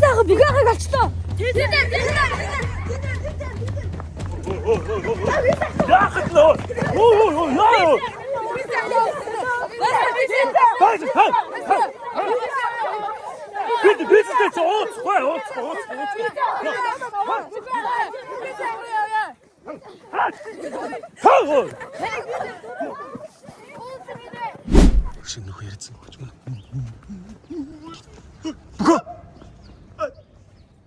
сайхан бигахыг олчлоо. Тэдэр тэдэр тэдэр тэдэр. Яахад нөө. Оо оо яа. Байж хаа. Би бицтэй чи ууцгүй ууцгүй ууцгүй. Хаа. Өшөө нөхөр ярьсан гэж мөн. Бөхөө.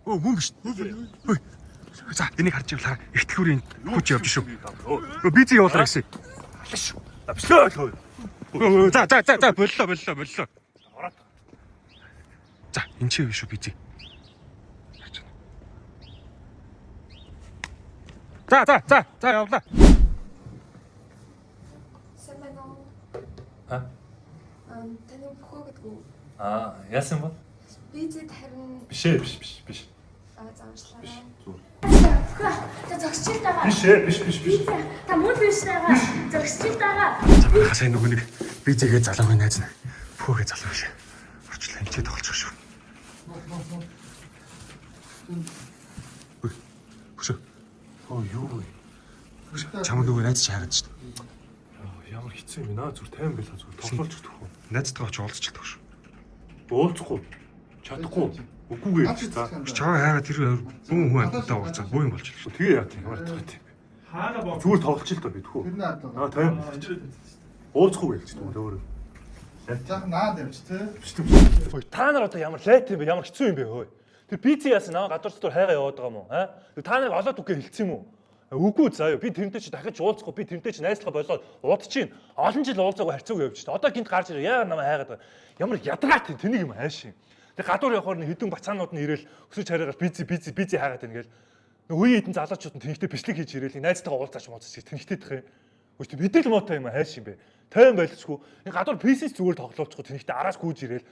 Оо мөн биш. Хөөе. За энийг харж явлаа. Ихтгэврийн хүч явж шүү. Өө би зэ явуулаа гэсэн. Алаа шүү. Авчлаа. Өө, За за за за боллоо боллоо боллоо. За энэ чи биш үү би зэ. Харж байна. За за за за явлаа. Сайн байна уу? А? Таны бөхөө гэдэг үү? Аа, яасан бэ? Би зэд харин Биш ээ, биш биш биш. зааварчлаарай. Зүгээр. Бөхөө та зогсчил байгаа. Биш ээ, биш биш биш. Та мөн биш байгаа. Зогсчил байгаа. За манайхаа сайн нөгөө нэг би зэгээ залуугийн найз нь бөхөөгээ залуу биш. Орчлоо энэ чи тоглолцох шүү. Хөөе. Хөшөө. Оо юу вэ? Чамд нөгөө найз чи хараад шүү дээ. Ямар хэцүү юм бэ? Наа зүр 50 байлаа зүгээр тоглолч өгөх үү? Найзтайгаа очиж уулзчихдаг шүү. Уулзахгүй. Чадахгүй. Үгүйгээ гэж за. Чамаа хайгаа тэр бүүн хүн амьтаа уулзаа бүү юм болчихлоо шүү. Тэгээ яа тийм ямар тах тийм. Хаана боо? Зүгээр тоглолч л доо би тхүү. Тэр наад байгаа. Аа 50 байлаа. Уулзахгүй гэж тийм өөрөө. Жаахан наад явж тий. Ой та нар одоо ямар лайт юм бэ? Ямар хэцүү юм бэ хөөе? Тэр пицца яасан намайг гадуур дотор хайгаа яваад байгаа юм уу? Аа? Тэр та нарыг олоод үгүй хэлсэн юм уу? Үгүй заа юу. Би тэрнтэй чи дахиж уулзахгүй, би тэрнтэй чи найзлахаа болоод удаж чинь. Олон жил уулзаагүй харьцаагүй явж та. Одоо гинт гарч ирээ. Яагаад намайг хайгаад байгаа? Ямар ядаргаат юм тэнийг юм хайш юм. Тэр гадуур явахаар нь хідэн бацаанууд нь ирээл өсөж хараагаар пицци пицци пицци хайгаад байна гээл. Нөө үеийн хідэн залуучууд нь тэнхтэй бичлэг хийж ирээл найзтайгаа уулзаач мууцаач тэнхтэй дэх юм. Үгүй чи мэдээл муутай юм хайш юм бэ. Тайван байлцгүй. Энэ гадуур PC-с зүгээр тоглоулчихгүй тэнхтэй араас гүйж ирээл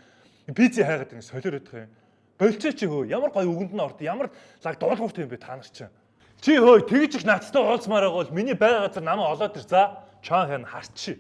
пицци хайгаад ингэ солиор идэх юм. Болчоо чи хөө ямар гоё үгэнд нь орд ямар лаг дуулууртай юм бэ та нар чинь. Чи хөө тэгж их надтай уулзмаар байгаа бол миний байгаа газар намайг олоод ир за. Чаан хэн харчи.